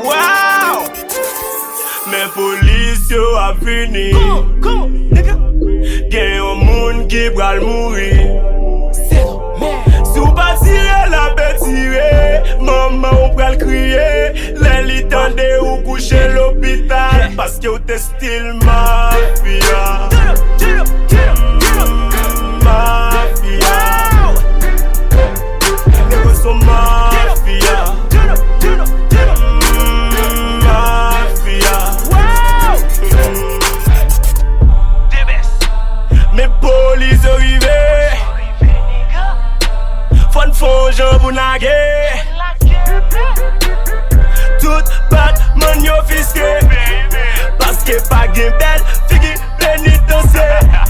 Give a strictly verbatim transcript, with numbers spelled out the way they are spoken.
Wow! Men polis yo ap vini. Gen yon moun ki pral mouri. Si w pa tire, l ap tire. Manman w pral kriye. Lè li tande ou kouche lopital. Paske w te still mafya. Mafya. Nèg yo se mafya. Mafya. Men polis yo rive. Fò n fè yon jan pou n lage. Tout batman yo fiske. Paske pa gen bèl figi penitansye.